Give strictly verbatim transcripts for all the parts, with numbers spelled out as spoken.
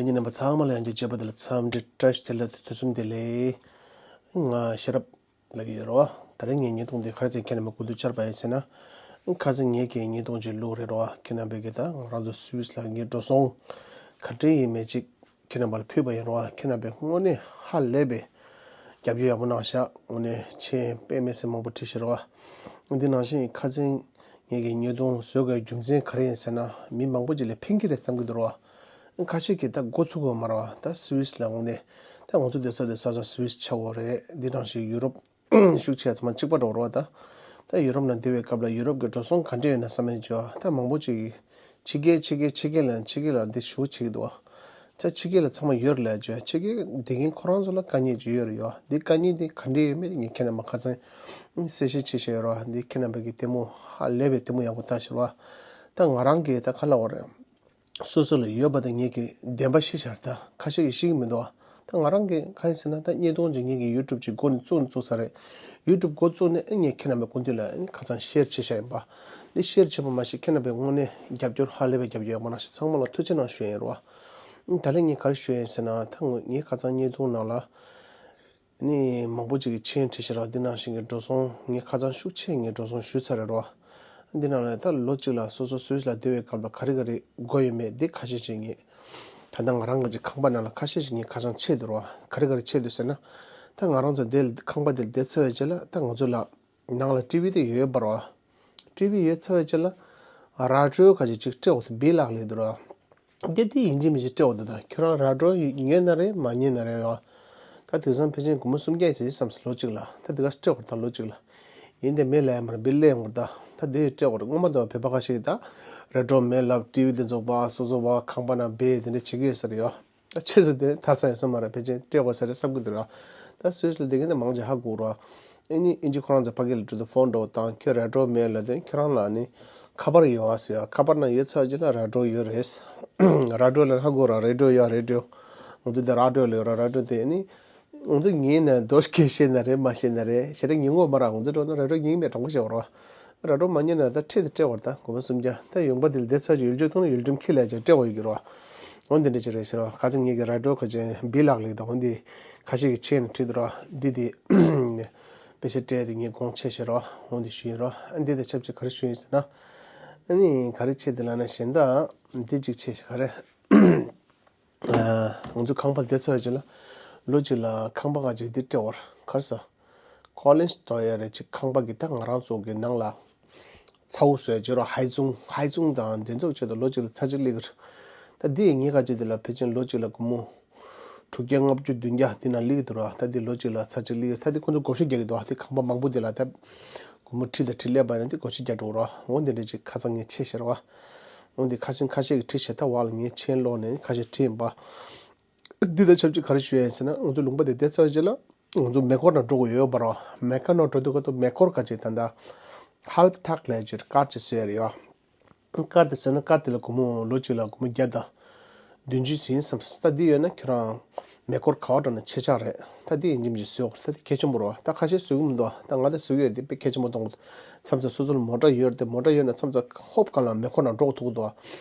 ཉན་རྣམ་པ་ཚང་མ་ལ་ཡང་བསྐྱར་བྱས་པ་དེ་ལ་འཚམས་འདྲི་བཀྲ་ཤིས་བདེ་ལེགས་དང་དུས་གསུམ་བདེ་ལེགས། ང་ཤེས་རབ་ལབ་ཀྱི་ཡོད་རེད་བ། ད་རེས་ངའི་བརྙན་ཐུང་འདི་ག་རེ་བྱས་ནས་ཁྱེད་རྣམ་པ་མགོ་འཛུགས་བཅར་བ་ཡིན་ཟེར་ན། ཁ་སང་ངེད་ཀྱིས་བརྙན་ཐུང་ཅིག་བླུགས་རེད་རེད་བ། ཁྱེད་རྣམ་པས་ཀྱིས་ད་ང་རང་ཚོ་སུད་སི་ལ་ངའི་འགྲོ་སོང་ག་འདྲས་ཡིན་མིན་ཅིག་ཁྱེད་རྣམ་པ་ལ་ཕུལ་བ་ཡིན་རེད་བ། ཁྱེད་རྣམ་པས་དངོས་གནས་ཧ་ལས་པའི་རྒྱབ་སྐྱོར་ཡག་པོ་གནང་ཤག་དངོས་གནས་མཆན་དཔེ་མི་སྲིད་མང་པོ་བྲིས་ཤག་རེད་བ། འདི་ནང་བཞིན་ཁ་སང་ངེད་ཀྱིས་བརྙན་ཐུང་བཟོ་དགོས་རྒྱུ་མཚན་ག་རེ་ཡིན་ཟེར་ན། མི་མང་པོ་ཅིག་ལ་ཕན་གྱི་རེད་བསམ་གྱི་འདུག་རེད་བ། ཁ་ཤས་ཀྱིས་ད་མགོ་ཚོད་ཀྱི་མ་རེད་བ། ད་སུད་སི་ལ་དངོས་གནས་ད་ང་ཚོ་བསྡད་ས་དེ་ས་ས་སུད་སི་ཆགས་ཡོད་རེད། འདི་ནང་བཞིན་ཡུ་རོབ་ཤུགས་ཆེ་ཚང་མ་གཅིག་པ་འདྲ་བོ་རེད་བ། ད་ད་ཡུ་རོབ་ནང་བསྡད་པའི་སྐབས་ལ་ཡུ་རོབ་ཀྱི་འགྲོ་སོང་ག་འདྲས་ཡོད་ན་བསམ་ཡས་བྱས་བ། ད་མང་པོ་ཅིག་གིས་ཕྱི་རྒྱལ་ཕྱི་རྒྱལ་ཕྱི་རྒྱལ་ལ་ཕྱི་རྒྱལ་ལ་འདི་ཞུ་བྱེད་ཀྱི་འདུག་བ། ད་ཕྱི་རྒྱལ་ལ་ཚང་མ་ཡོད་རེད་ལབ་བྱས་བ། ཕྱི་རྒྱལ་བསྡད་མཁན་ཁོ་རང་ཚོ་ལ་དཀའ་ངལ་ཅིག་ཡོད་རེད་ཡོད། འདི་དཀའ་ངལ་འདི་ག་འདྲས་ཡོད་མེད་ངས་ཁྱེད་རྣམ་པ་ཁ་སང་གསལ་བཤད་བྱེད་བཞིན་ཡོད་རེད་བ། འདི་ཁྱེད་རྣམ་པ་གིས་ལྟད་མོ་ཧ་ལས་པའི་ལྟད་མོ་ཡག་པོ་ལྟ་ཤག་རེད་བ། ད་ང་རང་གིས་ད་ག་ལབ་དགོས་རེད། སོ་སོ་ལ་ཡོད་པ་དང་ངེད་ཀྱིས་བདེན་པ་བཤད་ཤག་རེད། ད་ཁ་ཤས་ཀྱིས་ཤེས་ཀྱི་མི་འདུག་བ། ད་ང་རང་གིས་གང་ཡིན་ཟེར་ན། ད་བརྙན་ཐུང་ཅིག་ངེད་ཀྱིས་ཡུ་ཊུབ་ཅིག་འགོ་ནས་བཙུགས་ནས་བཙུགས་ཚར་རེད། ཡུ་ཊུབ་འགོ་བཙུགས་ནས་ཨ་ངས་ཁྱེད་རྣམ་པའི་སྐུ་མདུན་ལ་ཨ་ནི་ཁ་སང་ཤེར་བྱེད་བཞག་ཡིན་པ། འདི་ཤེར་བྱེད་པ་མ་ཟད་ཁྱེད་རྣམ་པས་དངོས་གནས་རྒྱབ་སྐྱོར་ཧ་ལས་པའི་རྒྱབ་སྐྱོར་ཡག་པོ་གནང་ཤག་ཚང་མ་ལ་ཐུགས་རྗེ་གནང་ཞུ་ཡ་ཡིན་རེད་བ། ད་ལན་ངས་ག་རེ་ཞུ་ཡ་ཡིན་ཟེར་ན། ད་ངོ་ངས་ཁ་སང་བརྙན་ཐུང་ནང་ལ་ནི་མང་པོ་ཅིག་གིས་མཆན་བྲིས་ཤག་རེད་བ། འདི་ནང་བཞིན་གྱི་འགྲོ་སོང་ངས་ཁ་སང་ཤུགས་ཆེ་ངས་འགྲོ་སོང་ཞུས་ཚར་རེད་རེད་བ། འདི་ནང་ལ་ད་ལོ་གཅིག་ལ་སོ་སོ་སུད་སི་ལ་བསྡད་པའི་སྐབས་ལ་ག་རེ་ག་རེ་དགོས་ཡོད་མེད་འདི་ཁ་ཤས་ཅིག་ངས་ད་ལྟ་ང་རང་གི་ཅིག་ཁང་པ་ནང་ལ་ཁ་ཤས་ཅིག་ངས་ཁ་སང་ཆད་འདུག་རེད་བ། ག་རེ་ག་རེ་ཆད་འདུག་ཟེར་ན། ད་ང་རང་ཚོ་འདི་ཁང་པ་འདིར་བསྡད་ཚར་བའི་རྗེས་ལ་ད་ང་ཚོ་ལ་ནང་ལ་ཊི་ཝི་དེ་ཡོད་ཡོད་པ་རེད་བ། ཊི་ཝི་ཡོད་ཚར་བའི་རྗེས་ལ་ར་ཌི་ཡོ་ཁ་ཅིག་ཅིག་སྤྲད་འོ་དེ་བི་ལག་ལེགས་འདུག་ར། དེ་དེ་ཡིན་གཅིག་མིན་གཅིག་སྤྲད་འོ་དེ། ད་ཁྱོད་རང་ར་ཌི་ཡོ་ཉོས་ན་རེད་མ་ཉོས་ན་རེད་ར། ད་དེང་སང་ཕལ་ཆེར་སྒོར་མོ་སུམ་བརྒྱ་ཡིན་ཟེར་བསམ་སོང་ལོ་གཅིག་ལ། ད་དེ་ག་སྤྲད་འོ་ད་ལོ་གཅིག་ལ། ཡིན་དེ་མེད་ལ་ཡ་མར་བི་ལེན་འོ་ད། ད་དེ་སྤྲད་འོ་སྔོན་མ་དུ་བོད་པ་ཁ་ཤས་ཀྱིས་ད་ར་ཌི་ཡོ་མེད་ལབ། ཊི་ཝི་དེ་ཚོ་བ་སོ་སོ་བ་ཁང་པ་ན་བི་དེ་འདྲ་བྱེད་ཀྱི་ཡོད་ས་རེད་ཡ། ད་ཆེ་ས་དེ་ཐར་ས་ཡོད་ས་མ་རེད། ཕལ་ཆེར་སྤྲད་དགོས་ས་རེད་བསམ་གྱི་འདུག་ར། ད་སུད་སི་ལ་བསྡད་མཁན་དེ་མང་ཆེ་ཧ་གོ་ར། ཨ་ནི་ཨིན་ཇི་ཁོ་རང་ཚོ་ཕ་གི་ལ་འགྲོ་དུས་ཕོན་འདྲ་བོ་བཏང་། ཁྱོད་ར་ཌི་ཡོ་མེད་ལབ་དུས་ཁྱོད་རང་ལ་ཨ་ནི་ཁ་པར་ཡོད་ཨ་ཟེར་ཡ། ཁ་པར་ནང་ཡོད་ཚར་རྗེས་ལ་ར་ཌི་ཡོ་ཡོད་རེད། ར་ཌི་ཡོ་ལ་ཧ་གོ་ར། རེ་ཌི་ཡོ་ཡ་རེ་ཌི་ཡོ། ང་ཚོ་དེ་ར་ཌི་ཡོ་ལ་ཡོད་ར། ར་ཌི་ཡོ་དེ་ཨ་ནི་ང་ཚོ་ཉན་ན་འདུག་སྐད་ཤེས་ན་རེད་མ་ཤེས་ན་རེད། ཞེ་དྲག་ཉན་གྱི་ཡོད་མ་རེད། ང་ཚོ་འགྲོ་ན་ར་ཌི་ཡོ་ཉན་མེད་དྲང་པོ་བཤད་དགོས་ར། ར་ཌི་ཡོ་མ་ཉོས་ན་ད་ཁྲལ་དེ་སྤྲད་དགོས་རེད། ད་སྒོར་མོ་སུམ་བརྒྱ། ད་ཡོང་པ་དེ་ལ་བསྡད་ཚར་རྗེས་ཡུལ་ལྗོངས་ཐོན་ན་ཡུལ་ཁྲིམས་འཁྱེར་ལབ་བྱས་སྤྲད་དགོས་ཡོད་ཀྱི་རེད་བ། འོ་འདི་འདྲ་ཅིག་རེད་ཟེར་བ། ཁ་སང་ངེད་ཀྱི་ར་ཌི་ཡོ་ཁ་ཅན་བི་ལག་ལེགས་དང་འོ་འདི་ཁ་ཤས་ཀྱིས་མཆན་ནང་བྲིས་འདུག་ར། འདི་དེ་པེ་ཤ་སྤྲད་དེ་ངས་དགོངས་ཆེ་ཞེས་ར། འོ་འདི་ཞུས་ཡིན་ར། ཨ་འདི་དང་ཆབས་ཅིག་ག་རེ་ཞུས་ཡིན་ཟེར་ན། ཨ་ནི་ག་རེ་ཆེ་དེ་ལབ་ན་གཞན་དག་འདི་ཅིག་ཆེ་ཞེས་ག་རེ། ང་ཚོ་ཁང་པ་བསྡད་ཚར་རྗེས་ལ་ལོ་གཅིག་ལ་ཁང་པ་ཁ་ཅིག་འདི་སྤྲད་འོ། ག་རེ་ཟ། ཀོ་ལེན་ཊི་ཐོག་ཡ་རེ་ཅིག་ཁང་པ་གི་ད་ང་རང་ཚོ་གི་ནང་ལ་ཚ་བོ་བཟོས་བྱས་རོ། ཧའེ་ཙུང་ཧའེ་ཙུང་དང་འདི་ཚོ་ཆེད་དུ་ལོ་གཅིག་ལ་ཚར་གཅིག་སླེབས་ཀྱི་རེད། ད་འདི་ངའི་ཁ་ཅིག་འདི་ལ་ཕལ་ཆེར་ལོ་གཅིག་ལ་སྒོར་མོ་དྲུག་བརྒྱ་ལྔ་བཅུ་བདུན་བརྒྱ་འདི་ནང་སླེབས་ཀྱི་འདུག་ར། ད་འདི་ལོ་གཅིག་ལ་ཚར་གཅིག་སླེབས་ཀྱི་རེད། ད་འདི་ཁོ་ཚོ་བགོ་བཤའ་རྒྱག་གི་འདུག་ཨ་འདི་ཁང་པ་མང་པོ་འདི་ལ་ད་སྒོར་མོ་ཁྲི་དང་ཁྲི་ལས་པ་ཡིན་ན་འདི་བགོ་བཤའ་རྒྱག་འགྲོ་ར། འོ་འདི་འདྲ་ཅིག་ཁ་སང་ངས་ཆེ་ཞེས་ར་བ། འོ་འདི་ཁ་ཆེན་ཁ་ཤས་ཀྱིས་ཁྲིད་བྱས་ད་བར་ལ་ངས་མཆན་ཀློག་ནས་ཁ་ཤས་ཁྲིད་ཡིན་པ། འདི་དང་ཆབས་ཅིག་ག་རེ་ཞུ་ཡ་ཡིན་ཟེར་ན། ང་ཚོ་ལུང་པ་དེ་བསྡད་ཚར་རྗེས་ལ་ང་ཚོ་མེ་འཁོར་ནང་འགྲོ་དགོས་ཡོད་པ་རོ། མེ་འཁོར་ནང་འགྲོ་དུས་ཀ་ཏོ་མེ་འཁོར་ཁ་ཅིག་ད་ལྟ་ཧལ་ཐག་ལབ་ཅིག་ཀར་ཅིག་བཟོས་ཡ་རེད་ཡ། ཀར་དེ་བཟོས་ན་ཀར་དེ་ལ་སྒོར་མོ་ལོ་གཅིག་ལ་སྒོར་མོ་བརྒྱ་དང་བདུན་ཅུ་ཟིན་བསམ། ད་འདི་ཡོད་ན་ཁྱོད་རང་མེ་འཁོར་ག་བ་འགྲོ་ན་ཆེ་ཆག་རེད། ད་འདི་ཡིན་གཅིག་མིན་གཅིག་བཟོས་དགོས་རེད། ད་འདི་གལ་ཆེན་པོ་རེད་བ། ད་ཁ་ཤས་བཟོ་གི་མི་འདུག་ད་ང་ད་བཟོ་གི་ཡོད། འདི་དཔེ་གལ་ཆེན་པོ་མཐོང་གི་འདུག་མཚམས་མཚམས་སོ་སོ་ལ་མོ་ཊ་ཡོད་རེད་དེ། མོ་ཊ་ཡོད་ན་མཚམས་མཚམས་ཧོབ་གང་ལ་མེ་འཁོར་ནང་འགྲོ་དགོས་ཐུག་གི་འདུག་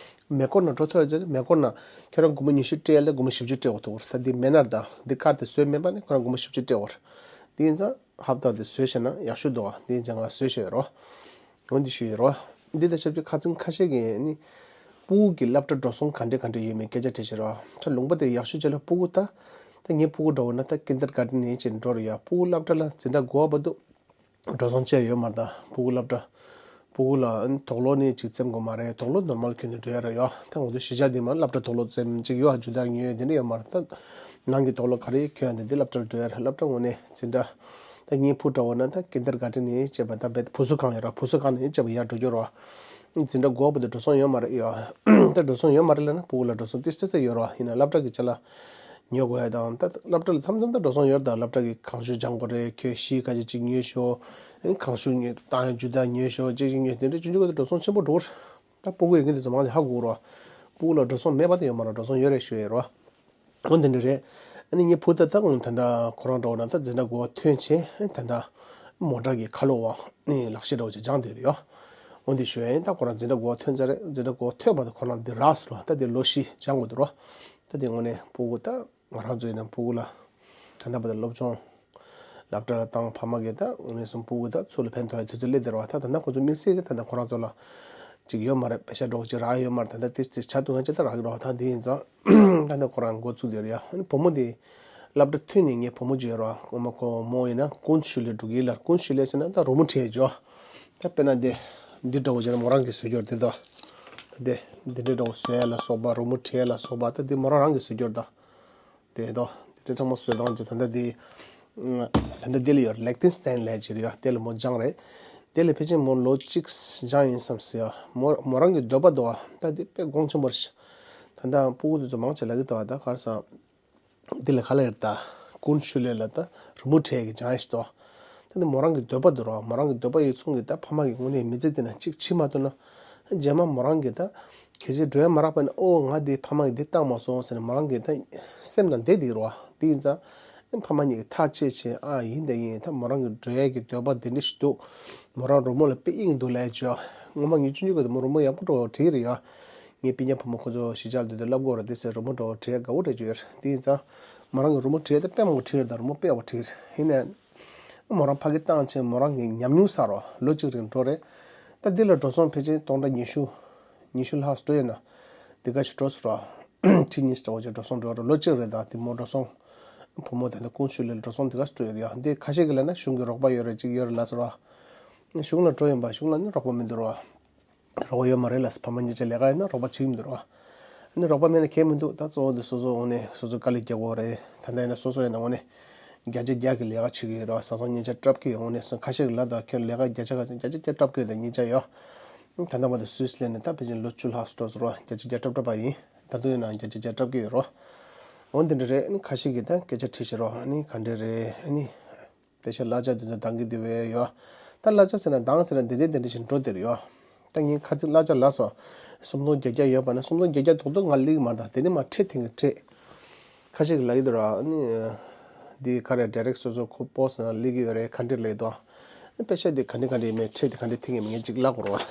མེ་འཁོར་ནང་འགྲོ་ཐུབ་ཡ་ཟེར། མེ་འཁོར་ནང་ཁྱོད་རང་སྒོར་མོ་ཉི་ཤུ་སྤྲད་ཡ་ལ་སྒོར་མོ་བཞི་བཅུ་སྤྲད་དགོས་ཐུག་རེད། ད་འདི་མེད་ན། ད་འདི་ཀར་དེ་བཟོས་མེད་པ་ནི་ཁོ་རང་སྒོར་མོ་བཞི་བཅུ་སྤྲད་དགོས་རེད། འདི་ཡིན་ཙང་ཧབ་ཏ་དེ་བཟོས་བྱས་ན་ཡག་ཤོས་འདུག་འདི་ཡིན་ཙང་ང་བཟོས་བྱས་ཡོད་རོ། འོ་འདི་ཞུ་ཡོད་རོ། འདི་དང་ཆབས་ཅིག་ཁ་སང་ཁ་ཤས་ཀྱིས་ནི་སྤུ་གུ་གི་སློབ་གྲྭ་འགྲོ་སོང་ག་འདྲས་ག་འདྲས་ཡོད་མེད་སྐད་ཆ་དྲིས་ཤག་རོ། ད་ལུང་པ་དེ་ཡག་ཤོས་བྱས་ལ་སྤུ་གུ་ད་ད་ངའི་སྤུ་གུ་འདྲ་བོ་ན་ད་ཀིན་ཌར་གྷར་ཌེན་ནས་བྱས་འགྲོ་རེད་ཡ། སྤུ་གུ་སློབ་གྲྭ་ལ་འཛིན་གྲྭ་དགུ་པ་བར་དུ་འགྲོ་སོང་བཅད་ཡོད་མ་རེད། ད་སྤུ་གུ་སློབ་གྲྭ་སྤུ་གུ་ལ་དོག་ལོག་ནི་ཅིག་བཙེམ་དགོས་མ་རེད། དོག་ལོག་ནོར་མལ་གྱོན་ནས་འགྲོ་ཡ་ར་ཡོད། ད་ང་ཚོ་གཞིས་ཆགས་འདི་མ་སློབ་གྲྭ་དོག་ལོག་བཙེམ་ཅིག་ཡོད། ཨ་ཇུ་དར་ཉོས་དེ་འདྲ་ཡོད་མ་རེད། ད་ནང་གི་དོག་ལོག་ག་རེ་གྱོན་ཡ་དེ་འདི་སློབ་གྲྭར་འགྲོ་ཡ་ར། སློབ་གྲྭ་ངོས་ནས་འཛིན་གྲྭ་ད་ངའི་བུ་འདྲ་བོ་ན་ད་ཀིན་ཌར་གྷར་ཌེན་ནས་བྱས་པ་ད་བེད་བུ་གསོ་ཁང་ཡོད་ར། བུ་གསོ་ཁང་ནས་བྱས་པ་ཡར་འགྲོ་རྒྱུ་ར། འཛིན་གྲྭ་དགུ་པ་བར་དུ་འགྲོ་སོང་ཡོད་མ་རེད་ཡ། ད་འགྲོ་སོང་ཡོད་མ་རེད་ལབ་ན་སྤུ་གུ་ལ་འགྲོ་སོང་ཏིས་ཏིས་ཡོད་ར། ཡིན་ན་སློབ་གྲྭ་གི་ཆ་ལ་ཉོ་དགོས་ཡ་དང་། ད་སློབ་གྲྭ་ལ་མཚམས་མཚམས་ད་འགྲོ་སོང་ཡོད་རེད། ད་སློབ་གྲྭ་གི་ཁང་ཞུགས་སྦྱང་དགོས་རེད། ཁྱོད་ཤི་ཁ་ཅིག་ཅིག་ཉོས་ཤོག་ཨ་ནི་ཁང་ཞུགས་ཉོས་བཏང་ཡ་ཇུ་དར་ཉོས་ཤོག་ཅིག་ཅིག་ཉོས་དེ་འདྲ་ཆུང་ཆུང་གི་ད་འགྲོ་སོང་ཆེན་པོ་འགྲོ་གི་རེད། ད་སྤུ་གུ་ཡོད་མཁན་དེ་ཚོ་མང་ཆེ་ཧ་གོ་གི་རེད། སྤུ་གུ་ལ་འགྲོ་སོང་མེད་པ་དེ་ཡོད་མ་རེད། འགྲོ་སོང་ཡོད་རེད་ཞུ་ཡ་རེད། འོ་འདི་འདྲ་རེད། ཨ་ནི་ངའི་བུ་ད་ལྟ་ད་ད་ཁོ་རང་འདྲ་བོ་ན་ད་འཛིན་གྲྭ་དགུ་པ་ཐོན་བྱས་ད་ལྟ་མོ་ཊ་གི་ཁ་ལོ་བ་ནི་ལག་ཤེས་འདྲ་བོ་ཅིག་སྦྱངས་བསྡད་ཡོད། འོ་འདི་ཞུ་ཡ་ཡིན། ད་ཁོ་རང་འཛིན་གྲྭ་དགུ་པ་ཐོན་ཚར་རེད། འཛིན་གྲྭ་དགུ་པ་ཐོན་པ་དང་ཁོ་རང་འདི་རག་སོང་ལ། ད་འདི་ལོ་བཞི་སྦྱང་དགོས་འདུག་ར། ད་དེ་དངོས་གནས་ཕྲུ་གུ་ད་ང་རང་ཚོ་ཡིན་ན་ཕྲུ་གུ་ལ་ད་ལྟ་བར་དུ་སློབ་སྦྱོང་སློབ་གྲྭ་ལ་བཏང་ཕ་མ་གིས་ད་དངོས་གནས་སུ་ཕྲུ་གུ་ད་ཚུར་ལ་ཕན་ཐོགས་ཡ་དུས་ཚོད་སླེབས་བསྡད་རེད་བ། ད་ད་ལྟ་ཁོ་ཚོ་དམིགས་བསལ་གྱི་ད་ལྟ་ཁོ་རང་ཚོ་ལ་ཅིག་ཡོད་མ་རེད། པེ་ཤ་འགྲོ་གི་ཅིག་རག་ཡོད་མ་རེད། ད་ལྟ་ཏིས་ཏིས་ཆ་དུང་ཡང་ཅི་ལྟར་རག་གི་རེད་བ། ད་དེ་ཡིན་ཙང་ད་ལྟ་ཁོ་རང་འགོ་བཙུགས་བསྡད་རེད་ཡ། ཨ་ནི་བུ་མོ་དེ་སློབ་གྲྭ་མཐུད་ནས་ངའི་བུ་མོ་ཅིག་ཡོད་རེད་བ། ཨ་མ་ཁོ་མོ་ཡིན་ན་ཀུན་ཤུ་ལེ་འགྲོ་གི་ལ། ཀུན་ཤུ་ལེ་ཟེར་ན་ད་རི་མོ་བྲིས་ཡ་ཅོ། ད་དཔེར་ན་དེ་འདི་འདྲ་བོ་བྱས་ན་མོ་རང་གིས་བཟོས་ཀྱི་ཡོད་རེད་དོ། ད་དེ་འདི་འདྲ་འདྲ་བོ་བཟོ་ཡ་ལ་སོགས་པ། རི་མོ་བྲིས་ཡ་ལ་སོགས་པ། ད་དེ་མོ་རང་རང་གིས་བཟོས་ཀྱི་ཡོད་རེད་ད། དེ་དོ། དེ་འདྲ་ཚང་མ་བཟོས་སྟངས་ཀྱི་ད་ལྟ་དེ། ད་ལྟ་དེ་ལ་ཡོད་རེད། ལེག་ཏིན་སི་ཏན་ལབ་ཅིག་རེད་ཡ། དེ་ལ་མོ་སྦྱངས་རེད། དེ་ལ་ཕལ་ཆེར་མོ་ལོ་གཅིག་སྦྱངས་ཡིན་བསམ་སྲིད་ཡ། མོ་མོ་རང་གི་འདོད་པ་འདུག་བ། ད་དེ་དཔེ་དགོངས་ཆེན་པོ་རེད། ད་ལྟ་ཕྲུ་གུ་དེ་ཚོ་མང་ཆེ་ལབ་ཀྱི་འདུག་བ། ད་ག་རེ་ཟེར། འདི་ལ་ག་ལ་ཡོད་ད། ཀུན་ཤུ་ལེ་ལ་ད་རི་མོ་བྲིས་ཀྱི་སྦྱང་ཡ་ཞིག་འདུག་ད་ནི་མོ་རང་གི་འདོད་པ་འདུག་རོ། མོ་རང་གི་འདོད་པ་ཡོད་ཚུལ་གྱིས་ད་ཕ་མ་གི་ངོས་ནས་མི་ཚེ་འདི་ན་གཅིག་ཕྱིན་མ་ཐུབ་ན། རྗེས་མ་མོ་རང་གིས་ད་གལ་སྲིད་འགྲོ་ཡ་མ་རག་པ་ན། ཨོ་ང་འདི་ཕ་མ་གིས་འདི་བཏང་མ་སོང་ཟེར་ནས་མོ་རང་གི་ད་སེམས་ནང་བསྡད་འདུག་རོ། དེ་ཡིན་ཙང་ཕ་མ་གཉིས་ཀྱིས་ཐག་བཅད་བྱས། ཨ་ཡིན་ད་ཡིན། ད་མོ་རང་གི་འགྲོ་ཡ་གི་འདོད་པ་འདི་འདྲ་ཞིག་འདུག་མོ་རང་རི་མོ་ལ་དཔེ་དབྱིངས་འདུག་ལབ་བྱས། སྔོན་མ་ཉིན་ཆུང་ཆུང་སྐབས་དུ་མོ་རི་མོ་ཡག་པོ་འདྲ་བོ་བྲིས་རེད་ཡ། ངའི་སྤུན་ཀྱག་བུ་མོ་ཁོ་ཚོ་གཞིས་ཆགས་འདི་དུ་བསླབ་དགོས་རེད་དེ་ཟེར། རི་མོ་འདྲ་བོ་བྲིས་དགའ་བོ་འདྲ་ཅིག་ཡོད་རེད། དེ་ཡིན་ཙང་མོ་རང་གིས་རི་མོ་བྲིས་ད་དཔེ་མང་པོ་བྲིས་རེད། ད་རི་མོ་དཔེ་ཡག་པོ་བྲིས་རེད། ཡིན་ནའི་མོ་རང་ཕ་གི་བཏང་བྱས་མོ་རང་གི་ཉམས་མྱོང་ཟེར་རོ། ལོ་གཅིག་རིང་འགྲོ་རེད། ད་འདི་ལ་འགྲོ་སོང་ཕལ་ཆེར་སྟོང་ཕྲག་ཉི་ཤུ། ཉི་ཤུ་ལྷག་སྤྲོད་ཡོད་ན། འདི་ག་ཞིག་འགྲོ་སོང་རོ། ཁྲི་གཉིས་འདྲ་བོ་ཅིག་འགྲོ་སོང་འགྲོ་རེད། ལོ་གཅིག་རེད། ད་དེ་མོ་འགྲོ་སོང་། བུ་མོ་དེ་འདྲ་ཀུན་ཤུ་ལེ་ལ་འགྲོ་སོང་འདི་ག་སྤྲོད་ཡོད་རེད་ཡ། འདི་ཁ་ཤས་ཀྱིས་ལབ་ན་གཞུང་གི་རོགས་པ་ཡོད་རེད་ཅིག་ཡོད་རེད་ལབ་སོང་རོ། གཞུང་ལ་འགྲོ་ཡིན་པ། གཞུང་ལ་ནི་རོགས་པ་མི་འདུག་རོ། རོགས་པ་ཡོད་མ་རེད་ལབ་སོང་། ཕ་མ་གཉིས་ཆ་ལས་ཀ་ཡིན་ན་རོགས་པ་བྱེད་ཀྱི་མི་འདུག་རོ། ཨ་ནི་རོགས་པ་མེད་ན་ཁྱད་མི་འདུག་ད་གཙོ་བོ་འདི་སོ་སོ་དངོས་གནས་སོ་སོ་དཀའ་ལས་རྒྱག་དགོས་རེད། ད་ལྟ་ཡིན་ན་སོ་སོ་ཡིན་ན་དངོས་གནས་བརྒྱ་ཆ་བརྒྱ་གི་ལས་ཀ་བྱེད་ཀྱི་ཡོད་རོ། བཟའ་ཚང་གཉིས་ཆ་སྐྲག་གི་ཡོད། དངོས་གནས་སོ་ཁ་ཤས་ཀྱིས་ལབ་ད་ཁྱོད་ལས་ཀ་བརྒྱ་ཆ་བརྒྱ་ཆ་བརྒྱ་སྐྲག་གི་ཡོད། ད་གཉིས་ཆ་ཡོད། ད་ལྟ་བར་དུ་སུད་སི་སླེབས་ནས་ད་ཕལ་ཆེར་ལོ་བཅུ་ལྷག་འགྲོ་སོང་རོ། བརྒྱ་ཆ་བརྒྱ་སྐྲག་སྐྲག་པ་ཡིན། ད་དུང་ཡིན་ན་བརྒྱ་ཆ་བརྒྱ་སྐྲག་གི་ཡོད་རོ། འོ་འདི་འདྲ་རེད། ཨ་ནི་ཁ་ཤས་ཀྱིས་ད་སྐད་ཆ་དྲིས་ཤག་རོ། ཨ་ནི་ག་འདྲ་རེད། ཨ་ནི། པེ་ཤ་གླ་ཆ་དེ་ཚོ་འདང་གི་འདུག་བས་ཡོ། ད་གླ་ཆ་ཟེར་ན་འདང་ཟེར་ན་འདི་འདྲ་འདི་འདྲ་ཞིག་འགྲོ་བསྡད་ཡོ། ད་ངས་ཁ་ཚིག་གླ་ཆ་ལབ་སོང་། སུམ་སྟོང་བརྒྱད་བརྒྱ་ཡོད་པ་ན་སུམ་སྟོང་བརྒྱད་བརྒྱ་རྡོག་རྡོག་ང་སླེབས་ཀྱི་མ་རེད། ད་དེ་ནས་མར་ཁྲལ་འཐེན་གྱི་ཁྲལ། ཁ་ཤས་ཀྱིས་ལབ་ཀྱི་འདུག་ར། ཨ་ནི་འདི་ག་རེ་ཌའི་རེག་སོ་སོ་ཁོ་པོ་སི་ནང་སླེབས་ཀྱི་ཡོད་རེད། ག་འདྲ་ལབ་ཀྱི་འདུག་ཨ་པེ་ཤ་འདི་ག་འདྲ་ག་འདྲ་མེད། ཁྲལ་འདི་ག་འདྲ་འཐེན་གྱི་མེད། ངས་ཅིག་ལབ་དགོས་རེད་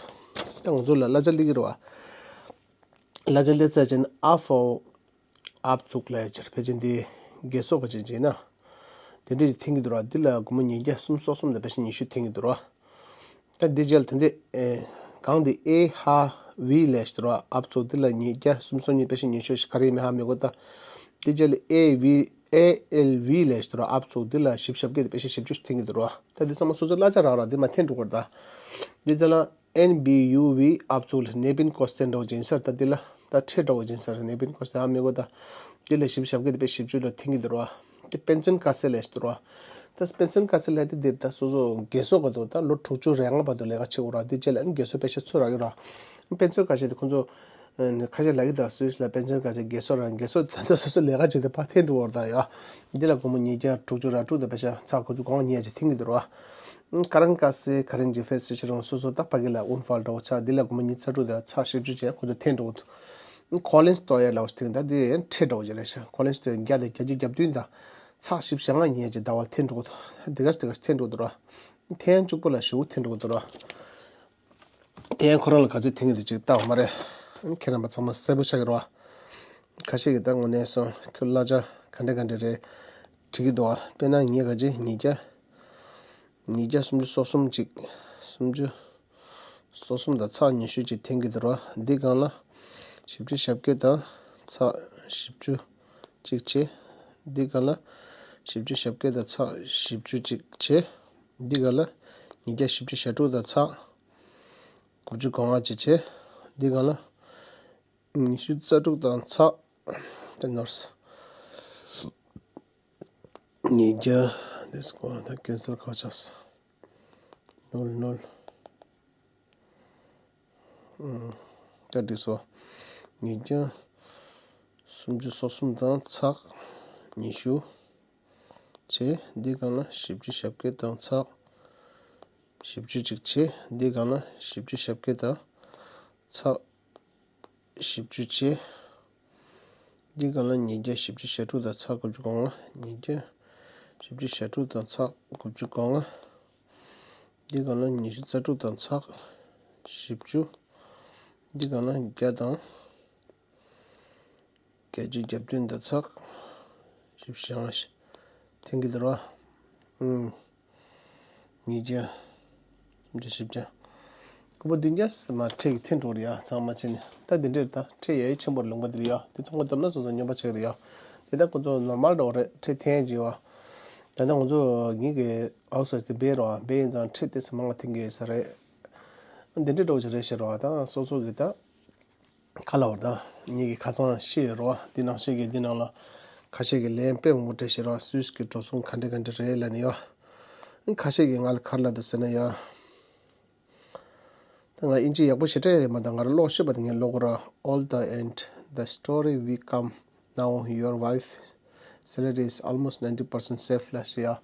བ། ད་ང་ཚོ་ལ་གླ་ཆ་སླེབས་ཀྱི་རེད་བ། གླ་ཆ་སླེབས་ཚར་རྗེས་ནས་ཨ་ཕོ། ཨབ་ཚུགས་ལབ་ཡ་ཕལ་ཆེར་འདི་རྒས་གསོ་ག་ཅིག་བྱས་ན། དེ་འདྲ་ཞིག་འཐེན་གྱི་འདུག་ར། འདི་ལ་སྒོར་མོ་ཉིས་བརྒྱ་སུམ་ཅུ་སོ་གསུམ་དང་ཕལ་ཆེར་ཉི་ཤུ་འཐེན་གྱི་འདུག་ར། ད་འདི་རྗེས་ལ་ད་འདི་ཨེ། གང་འདི་ཨེ་ཧ་བི་ལབ་ཞིག་འདུག་ར། ཨབ་ཚུགས་འདི་ལ་ཉིས་བརྒྱ་སུམ་ཅུ་སོ་གཉིས་ཕལ་ཆེར་ཉི་ཤུ་ཞིག་ག་རེ་ཡིན་མིན་ཧ་མི་གོ་ད། འདི་རྗེས་ལ་ཨེ་ཝི་ཨེ་ཨེལ་ཝི་ལབ་ཞིག་འདུག་ར། ཨབ་ཚུགས་འདི་ལ་བཞི་བཅུ་ཞེ་བརྒྱད་དང་ཕལ་ཆེར་བཞི་བཅུ་འཐེན་གྱི་འདུག་ར། ད་འདི་ཚང་མ་སོ་སོའི་གླ་ཆ་རག་ར། འདི་མར་འཐེན་འགྲོ་དགོས་རེད་ད། འདི་རྗེས་ལ། ཨེན་བི་ཡུ་ཝི་ཨབ་ཚུགས་ལ་ནེ་པིན་ཀོ་སི་ཏན་འདྲ་བོ་ཅིག་ཡིན་ས་རེད། ད་འདི་ལ་ད་ཁྲལ་འདྲ་བོ་ཅིག་ཡིན་ས་རེད། ནེ་པིན་ཀོ་སི་ཏན་ཧ་མི་གོ་ད། འདི་ལ་བཞི་བཅུ་ཞེ་བརྒྱད་དང་ཕལ་ཆེར་བཞི་བཅུ་ལ་འཐེན་གྱི་འདུག་ར། འདི་པེན་སིོན་ཀ་སེ་ལབ་ཞིག་འདུག་ར། ད་པེན་སིོན་ཀ་སེ་ལབ་དེ་འདིར་ད་སོ་སོ་རྒས་གསོ་ག་འདུག་ད་ལོ་དྲུག་ཅུ་རེ་ལྔ་བར་དུ་ལས་ཀ་བྱེད་དགོས་ར། འདི་རྗེས་ལ་ཨ་ནི་རྒས་གསོ་ཕལ་ཆེར་ཚུར་རག་གི་ར། པེན་སིོན་ཀ་སེ་དེ་ཁོང་ཚོ་ཁ་ཤས་ལབ་ཀྱི་འདུག་སུད་སི་ལ་པེན་སིོན་ཀ་སེ་རྒས་གསོ་ར། རྒས་གསོ་ད་ལྟ་སོ་སོ་ལས་ཀ་བྱེད་དུས་ཕར་འཐེན་འགྲོ་བར་ད་ཡ། འདི་ལ་སྒོར་མོ་ཉིས་བརྒྱ་དྲུག་ཅུ་ར་དྲུག་དང་ཕལ་ཆེར་ཚེག་དགུ་བཅུ་གོ་ལྔ་ཉིས་བརྒྱ་ཅིག་འཐེན་གྱི་འདུག་ར། ཀ་རན་ཀ་སེ་ག་རན་ཇི་ཕེ་སི་ཁྱེད་རང་སོ་སོ་ད་ཕ་གི་ལ་ཨུན་ཧྥལ་འདྲ་བོ་ཆགས། འདི་ལ་སྒོར་མོ་ཉི་ཤུ་རྩ་དྲུག་དང་ཚེག་བཞི་བཅུ་ཅན་ཁོ་ཚོ་འཐེན་འགྲོ་གི་འདུག་ཁོ་ལིན་སི་ཏོ་ཡ་ལབ་ཅིག་འཐེན་གྱི་འདུག་ད་འདི་ཁྲལ་འདྲ་བོ་ཅིག་རེད་ཤག་ཁོ་ལིན་སི་ཏོ་ཡ་བརྒྱ་དང་བརྒྱད་ཅུ་གྱ་བདུན་དང་ཚེག་བཞི་བཅུ་ཞེ་ལྔ་ཉིས་བརྒྱ་ཅིག་ཟླ་བ་འཐེན་འགྲོ་གི་འདུག་འདི་ག་འདི་ག་འཐེན་འགྲོ་གི་འདུག་ར། འཐེན་ཡ་གཅིག་པོ་ལ་ཞེ་པོ་འཐེན་འགྲོ་གི་འདུག་ར། དེ་ཡང་ཁོ་རང་ལ་ག་ཚོད་འཐེན་གྱི་འདུག་ཅིག་བལྟ་བ་མ་རེད། ཁྱེད་རྣམ་པ་ཚང་མ་གསལ་པོ་ཆགས་ཀྱི་རེད་བ། ཁ་ཤས་ཀྱིས་ད་དངོས་གནས་སོང་ཁྱོད་གླ་ཆ་ག་འདྲ་ག་འདྲ་རེད་དྲིས་ཀྱི་འདུག་བ། དཔེར་ན་ངས་ག་ཅིག་ཉིས་བརྒྱ། ཉིས་བརྒྱ་སུམ་ཅུ་སོ་གསུམ་ཅིག་སུམ་ཅུ་སོ་གསུམ་དང་ཚེག་ཉི་ཤུ་ཅིག་འཐེན་གྱི་འདུག་ར། འདི་སྒང་ལ་བཞི་བཅུ་ཞེ་བརྒྱད་དང་ཚེག་བཞི་བཅུ་ཅིག་བྱས། འདི་སྒང་ལ་བཞི་བཅུ་ཞེ་བརྒྱད་དང་ཚེག་བཞི་བཅུ་ཅིག་བྱས། འདི་སྒང་ལ་ཉིས་བརྒྱ་བཞི་བཅུ་ཞེ་དྲུག་དང་ཚེག་དགུ་བཅུ་གོ་ལྔ་ཅིག་བྱས། འདི་སྒང་ལ་ཉི་ཤུ་རྩ་དྲུག་དང་ཚེག་དེ་ནོར་སོང་། ཉིས་བརྒྱ། འདི་སྒང་ད་ཀན་སེལ་ཁ་ཆགས་སོང་། ནོར་ནོར། ཨང་། ད་འགྲིག་སོང་། ཉིས་བརྒྱ་སུམ་ཅུ་སོ་གསུམ་དང་ཚེག་ཉི་ཤུ་བྱས། འདི་སྒང་ལ་བཞི་བཅུ་ཞེ་བརྒྱད་དང་ཚེག་བཞི་བཅུ་ཅིག་བྱས། འདི་སྒང་ལ་བཞི་བཅུ་ཞེ་བརྒྱད་དང་ཚེག་བཞི་བཅུ་བྱས། འདི་སྒང་ལ་ཉིས་བརྒྱ་བཞི་བཅུ་ཞེ་དྲུག་དང་ཚེག་དགུ་བཅུ་གོ་ལྔ། ཉིས་བརྒྱ་བཞི་བཅུ་ཞེ་དྲུག་དང་ཚེག་དགུ་བཅུ་གོ་ལྔ། འདི་སྒང་ལ་ཉི་ཤུ་རྩ་དྲུག་དང་ཚེག་བཞི་བཅུ། འདི་སྒང་ལ་བརྒྱ་དང་། བརྒྱད་ཅུ་གྱ་བདུན་དང་ཚེག་བཞི་བཅུ་ཞེ་ལྔ་ཞིག་འཐེན་གྱི་འདུག་ར། ཨུམ། ཉིས་བརྒྱ། སུམ་བརྒྱ་བཞི་བརྒྱ། ཀོ་པ་བདུན་བརྒྱ་མ་ཁྲལ་གྱི་འཐེན་འགྲོ་རེད་ཡ། ཚང་མ་བྱས་ནས་ད་འདི་འདྲས་ད་ཁྲལ་ཡ་ཡི་ཆེན་པོ་རེད། ལུང་པ་འདིར་ཡ་དེ་ཚང་མ་བསྡོམས་ན་སོ་སོ་སྨྱོན་པ་ཆགས་རེད་ཡ། དེ་ད་ཁོ་ཚོ་ནོར་མལ་འགྲོ་རེད། ཁྲལ་འཐེན་གྱི་ཡ། ད་ལྟ་ང་ཚོ་ངེད་ཀྱི་ཨའུ་སོ་སི་དེ་སྦས་རོགས་སྦས་ཡིན་ཙང་ཁྲལ་དེ་ཚོ་མང་ལ་འཐེན་གྱི་ཡོད་ས་རེད། འདི་འདྲས་འགྲོ་ཆ་རེད་ཤེས་རོགས། ད་སོ་སོ་གི་ད། ཁ་ལ་བར་དང་ངེད་ཀྱི་ཁ་ཚང་ཤེས་ཡོད་རོགས། འདི་ནང་བཞིན་གྱི་འདི་ནང་ལ་ཁ་ཤས་ཀྱི་ལན་དཔེ་མང་པོ་སྤྲད་ཤེས་རོགས། སུད་སི་གི་འགྲོ་སོང་ག་འདྲ་ག་འདྲ་རེད་ལབ་ནས་ཡོད། ཁ་ཤས་ཀྱིས་ང་ལ་ག་རེ་ལབ་འདུག་ཟེར་ན་ཡ། ད་ང་ཨིན་ཇི་ཡག་པོ་ཞེ་དྲག་ཡོད་མ་རེད། ད་ང་རང་ཀློག་ཤེས་པ་དེ་ངས་ཀློག་གི་ར། All the and the story we come now, your wife salary is almost ninety percent safe ལབ་ཤེས་ཡ།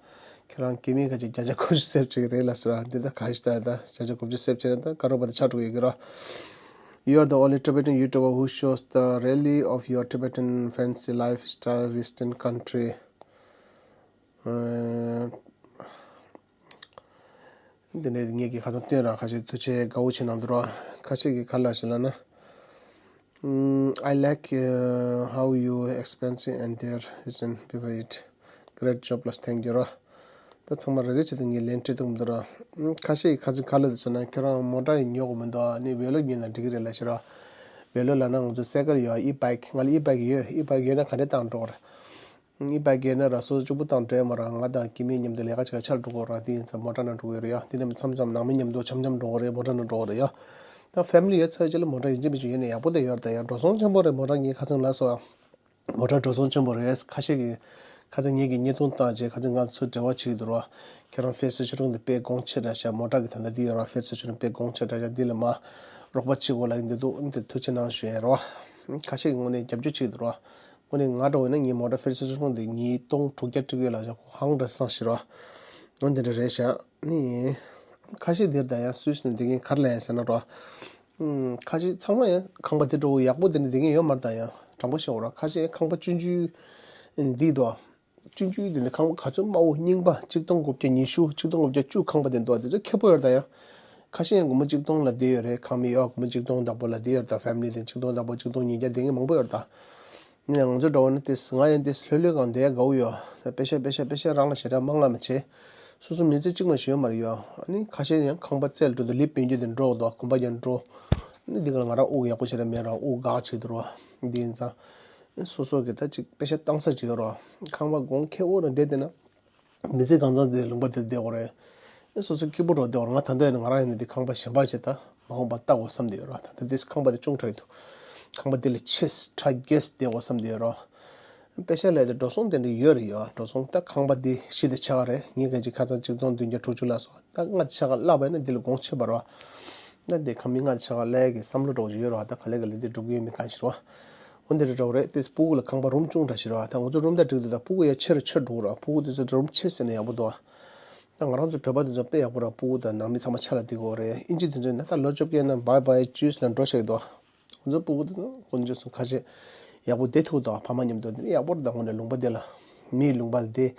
ཁྱེད་རང་སྐྱེ་དམན་ཁ་ཅིག་བརྒྱ་ཆ་དགུ་བཅུ་སེབ་བྱེད་ཀྱི་རེད་ལ་ཟེར་བ་འདི་ད་ག་ཞིག་ད་ད་བརྒྱ་ཆ་དགུ་བཅུ་སེབ་བྱས་ན་ད་དཀའ་རོགས་པ་ད་ཆགས་འགྲོ་གི་ཡོད་ཀྱི་ར། You are the only Tibetan YouTuber who shows the reality of your Tibetan fancy lifestyle Western country. འདི་ནས་ངེད་ཀྱི་ཁ་ཚང་སྟོན་ར་ཁ་ཤས་ཐུགས་རྗེ་དགའ་བོ་བྱེད་གནང་འདུག་ར། ཁ་ཤས་ཀྱིས་ག་རེ་ལབ་ཤེས་ལབ་ན། Mm, I like uh, how you explain and there isn't people it. Great job, plus thank you ར། ད་ཚང་མ་རེ་རེ་བྱས་ཏེ་ངས་ལན་སྤྲད་ཐུབ་མི་འདུག་ར། ཁ་ཤས་ཁ་ཚིག་ག་ལ་འདུག་ཟེར་ན། ཁྱོད་རང་མོ་ཊ་ཉོ་དགོས་མི་འདུག་ཨ་ནི་ཝེ་ལོ་ཉོས་ན་འགྲིག་གི་རེད་ལབ་ཤེས་ར། ཝེ་ལོ་ལབ་ན་ང་ཚོ་སའི་ཀལ་ཡོད། ཨི་བྷའིག་ང་ལ་ཨི་བྷའིག་ཡོད། ཨི་བྷའིག་ཡོད་ན་ག་འདྲས་བཏང་འགྲོ་གི་རེད། ཨི་བྷའིག་ཡོད་ན་ར་སོ་སོ་གཅིག་པུ་བཏང་འགྲོ་ཡ་མ་ར། ང་དང་སྐྱེ་དམན་མཉམ་དུ་ལས་ཀ་བྱེད་ག་ཆར་འགྲོ་གི་ར། དེ་ཡིན་ཙང་མོ་ཊ་ནང་འགྲོ་གི་རེད་ཡ། དེ་ནས་མཚམས་མཚམས་ནང་མི་མཉམ་དུ་འཆམ་འཆམ་འགྲོ་གི་རེད། མོ་ཊ་ནང་འགྲོ་གི་རེད་ཡ། ད་ཕེ་མི་ལི་ཡོད་ཚར་རྗེས་ལ་མོ་ཊ་ཡིན་གཅིག་མིན་གཅིག་ཡོད་ན་ཡག་པོ་དེ་ཡོད་རེད་ད་ཡ། འགྲོ་སོང་ཆེན་པོ་རེད། མོ་ཊ་ངའི་ཁ་ཚང་ལ་སོ། མོ་ཊ་འགྲོ་སོང་ཆེན་པོ་རེད། ཁ་ཤས་ཀྱིས་ཁ་ཚང་ངེད་ཀྱི་བརྙན་ཐུང་བཏང་རྗེས་ཁ་ཚང་ང་ཚོ་འབྲེལ་བ་བྱེད་ཀྱི་འདུག་ར། ཁྱེད་རང་ཧྥེ་སི་ཆོས་སྒྲོན་དེ་དཔེ་གོང་ཆེ་དྲགས་ཤག་མོ་ཊ་གི་ད་ལྟ་འདི་ཡོད་ར། ཧྥེ་སི་ཆོས་སྒྲོན་དཔེ་གོང་ཆེ་དྲགས་ཤག་འདི་ལ་མ་རོགས་པ་བྱེད་དགོས་ལབ་ཀྱི་འདུག་འདི་ཐུགས་རྗེ་གནང་ཞུ་ཡ་ར། ཁ་ཤས་ཀྱི་ངོས་ནས་རྒྱབ་སྐྱོར་བྱེད་ཀྱི་འདུག་ར། དངོས་གནས་ང་འདྲ་བོ་ཡིན་ན་ངའི་མོ་ཊ་ཧྥེ་སི་ཆོས་སྒྲོན་དེ་ཉིས་སྟོང་དྲུག་བརྒྱ་སྤྲད་ཀྱི་ཡོད་ལབ་ཤག་ཁོ་ཧང་འདྲ་སང་ཞིག་ར། འོ་འདི་འདྲ་རེད་ཤག་ནི། ཁ་ཤས་འདིར་ད་ཡང་སུད་སི་ནས་འདི་ངས་ག་རེ་ལབ་ཡ་ཟེར་ན་ར། ཁ་ཤས་ཚང་མ་ཡང་ཁང་པ་དེ་འདྲ་བོ་ཡག་པོ་དེ་འདྲ་འདི་ངས་ཡོད་མ་རེད་ད་ཡང་དྲང་པོ་བཤད་འོ་ར། ཁ་ཤས་ཁང་པ་ཆུང་ཆུང་འདི་དོ། ཆུང་ཆུང་དེ་འདྲ་ཁང་པ་ག་ཚོད་དམའ་བོ་རྙིང་པ་གཅིག་སྟོང་དགུ་བརྒྱ་ཉི་ཤུ་གཅིག་སྟོང་དགུ་བརྒྱ་བཅུ་ཁང་པ་དེ་འདུག་དེ་ཚོ་ཁེ་པོ་ཡོད་རེད་ད་ཡང་། ཁ་ཤས་ཡང་སྒོར་མོ་གཅིག་སྟོང་ལ་བསྡད་ཡོད་རེད། ཁང་མིག་ཡོད་སྒོར་མོ་གཅིག་སྟོང་བདག་པོ་ལ་བསྡད་ཡོད་རེད་ད། ཕེ་མི་ལི་དེ་གཅིག་སྟོང་བདག་པོ་གཅིག་སྟོང་ཉིས་བརྒྱ་དེ་ངས་མང་པོ་ཡོད་རེད་ད། ཡང་ང་ཚོ་འདྲ་བོ་ནི་ཏེ་ང་ཡང་ཏེ་ལྷོད་ལྷོད་གང་བསྡད་དགའ་བོ་ཡོད། པེ་ཤ་པེ་ཤ་པེ་ཤ་རང་ལ་ཞེ་དྲག་མ་ང་མ་བྱེད། སོ་སོ་མི་ཚེ་གཅིག་མ་ཞིག་ཡོད་མ་རེད་ཡོད། ཨ་ནི་ཁ་ཤས་ཡང་ཁང་པ་རྩལ་འགྲོ་དུ་ལིབ་པེན་རྒྱུ་དེ་འགྲོ་དོ་གོམ་པ་ཡང་འགྲོ། ཨ་ནི་འདི་ག་ལ་ང་རང་དབུགས་ཡག་པོ་ཞེ་དྲག་མེད་ར་དབུགས་འགག་བྱེད་དུ་རོ། འདི་ཡིན་ཙང་། སོ་སོ་གི་ད་ཅིག་པེ་ཤ་བཏང་ས་ཅིག་ཡོད་རོ། ཁང་པ་གོང་ཁེ་འོ་ར་བསྡད་དེ་ན། མི་ཚེ་གང་ཚང་དེ་ལུང་པ་དེར་བསྡད་དགོས་རེད། ཨེ་སོ་སོ་སྐྱིད་པོ་འགྲོ་བསྡད་དགོས་རེད། ང་ད་ལྟ་ཡིན་ན་ང་རང་ཡིན་ན་དེ་ཁང་པ་གཞན་པ་ཞིག་ད་མ་འོངས་པ་ལྟ་དགོས་བསམ་བསྡད་ཡོད་རེད། ད་ལྟ་དེ་ཁང་པ་དེ་ཅུང་དྲག་གི་འདུག་ཁང་པ་དེ་ལས་ཆེ་དྲག་རྒྱས་བསྡད་དགོས་བསམ་བསྡད་ཡོད་རེད། པེ་ཤ་ལས་དེ་འགྲོ་སོང་དེ་འདྲ་ཡོད་རེད་ཡོད། འགྲོ་སོང་ད་ཁང་པ་དེ་གཞི་དེ་ཆ་ག་རེད། ངས་ག་ཅིག་ཁ་ཚང་གཅིག་སྟོང་བདུན་བརྒྱ་དྲུག་ཅུ་ལ་སོགས་ད་ང་དེ་ཆ་ག་བརླག་པ་ཡིན་ན་དེ་ལ་དགོངས་ཆེ་བ་རེད། ད་དེ་ཁང་མིག་ང་དེ་ཆ་ག་ལས་ཀྱི་བསམ་བློ་འགྲོ་བཞིན་ཡོད་རེད། ད་ག་ལེ་ག་ལེ་དེ་སྒྲུབ་ཀྱི་ཡོད་མེད་གང་ཤེས་རེད། འོ་འདི་འདྲ་འདྲ་བོ་རེད། དེ་སྤུ་གུ་ལ་ཁང་པ་རུམ་ཆུང་དྲགས་ཤིག་རེད་བ། ད་ང་ཚོ་རུམ་དང་འགྲིག་འདུག་ད་སྤུ་གུ་ཡ་ཆེ་རུ་ཆེ་རུ་འགྲོ་གི་རེད་བ། སྤུ་གུ་དེ་ཚོ་རུམ་ཆེ་ཟེར་ན་ཡག་པོ་འདུག་ད་ང་རང་ཚོ་བོད་པ་དེ་ཚོ་དཔེ་ཡག་པོ་རེད། སྤུ་གུ་དང་ནང་མི་ཚང་མ་ཆ་ལ་འདི་གོ་རེད། ཨིན་ཇི་དེ་ཚོ་ན་ད་ལོ་བཅོ་བརྒྱད་ན་བྷའི་བྷའི་ཅུས་ལ་འགྲོ་ཤག་འདུག་ང་ཚོ་སྤུ་གུ་དེ་ཚོ་དཀོན་མཆོག་གསུམ་ཁ་ཤས་ཡག་པོ་བསྡད་ཐུབ་འདུག་ཕ་མ་མཉམ་དུ་དེ་ནི་ཡག་པོ་རེད། ད་དངོས་གནས་ལུང་པ་དེ་ལ་མིའི་ལུང་པ་ལ་བསྡད།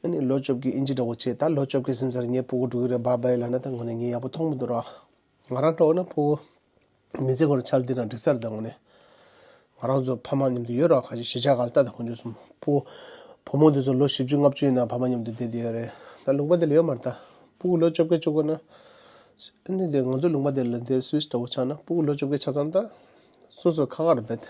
ཨ་ནི་ལོ་བཅོ་བརྒྱད་ཨིན་ཇི་འདྲ་བོ་བྱས། ད་ལོ་བཅོ་བརྒྱད་ཟིན་ཚར་ངའི་སྤུ་གུ་འགྲོ་གི་རེད་བྷའི་བྷའི་ལབ་ན་ད་དངོས་གནས་ངས་ཡག་པོ་མཐོང་མི་འདུག་ར། ང་རང་འདྲ་བོ་ན་སྤུ་གུ་མི་ཚེ་ཁོ་རང་ཆ་ལ་འདི་རང་འགྲིག་ས་རེད། ད་དངོས་གནས་ང་རང་ཚོ་ཕ་མ་མཉམ་དུ་ཡོད་ར། ཁ་ཅིག་གཞིས་ཆགས་སྒང་ལ་ལྟ་དང་དཀོན་མཆོག་གསུམ་ཕོ་བུ་མོ་འདི་ཚོ་ལོ་བཞི་བཅུ་ལྔ་བཅུ་ཡིན་ན་ཕ་མ་མཉམ་དུ་བསྡད་བསྡད་ཡོད་རེད། ད་ལུང་པ་འདི་ལ་ཡོད་མ་རེད། ད་སྤུ་གུ་ལོ་བཅོ་བརྒྱད་བཅུ་དགུ་ན་ཨ་ནི་འདི་ང་ཚོ་ལུང་པ་འདི་ལ་འདི་སུད་སི་འདྲ་བོ་ཆགས་ན་སྤུ་གུ་ལོ་བཅོ་བརྒྱད་ཆགས་ཙང་ད་སོ་སོ་ཁག་ཁག་རེད་པས།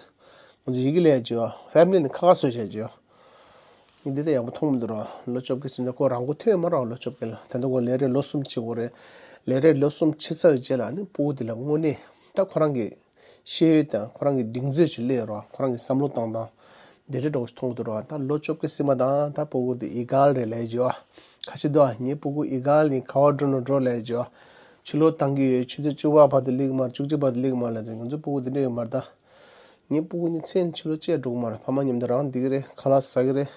ང་ཚོ་ཡི་གེ་ལས་ཡ་ཅིག་ཡོད། ཕེ་མི་ལི་ནི་ཁག་ཁག་བཟོས་བྱས་ཅིག་ཡོད། འདི་ལྟ་ཡག་པོ་མཐོང་མི་འདུག་ར། ལོ་བཅོ་བརྒྱད་ཟིན་ཚར་ཁོ་རང་མགོ་ཐོན་མ་ར། ལོ་བཅོ་བརྒྱད་ལ་ད་ལྟ་ཁོ་ལས་རེས་ལོ་གསུམ་བྱེད་དགོས་རེད། ལས་རེས་ལོ་གསུམ་བྱེད་ཚར་བའི་རྗེས་ལ་ནི་སྤུ་གུ་དེ་ལ་དངོས་གནས་ད་ཁོ་རང་གི་ཤེས་ཡོན་དང་ཁོ་རང་གི་གདེང་ཚོད་ཅིག་སླེབས་ར། ཁོ་རང་གི་བསམ་བློ་བཏང་སྟངས་འདི་འདྲ་འདྲ་བོ་ཞིག་མཐོང་གི་འདུག་ར། ད་ལོ་བཅོ་བརྒྱད་ཟིན་པ་དང་ད་སྤུ་གུ་དེ་ཨི་གལ་རེད་ལབ་ཡ་ཅིག་ཡོད། ཁ་ཤས་འདུག་ངའི་སྤུ་གུ་ཨི་གལ་ནི་ག་བ་འགྲོ་ན་འགྲོ་ལབ་ཡ་ཅིག་ཡོད། ཕྱི་ལོགས་བཏང་གི་ཡོད། ཆུ་ཚོད་བཅུ་པ་བར་དུ་སླེབས་ཀྱི་མ་རེད། བཅུ་གཅིག་བར་དུ་སླེབས་ཀྱི་མ་རེད་ལབ་ཙང་ང་ཚོའི་སྤུ་གུ་དེ་འདྲ་ཡོད་མ་རེད་ད། ངའི་སྤུ་གུ་གཉིས་མཚན་ཕྱི་ལོགས་བཅས་འགྲོ་གི་མ་རེད། ཕ་མ་མཉམ་དུ་རང་བསྡད་ཀྱི་རེད། ཁ་ལག་ཟ་གི་རེད།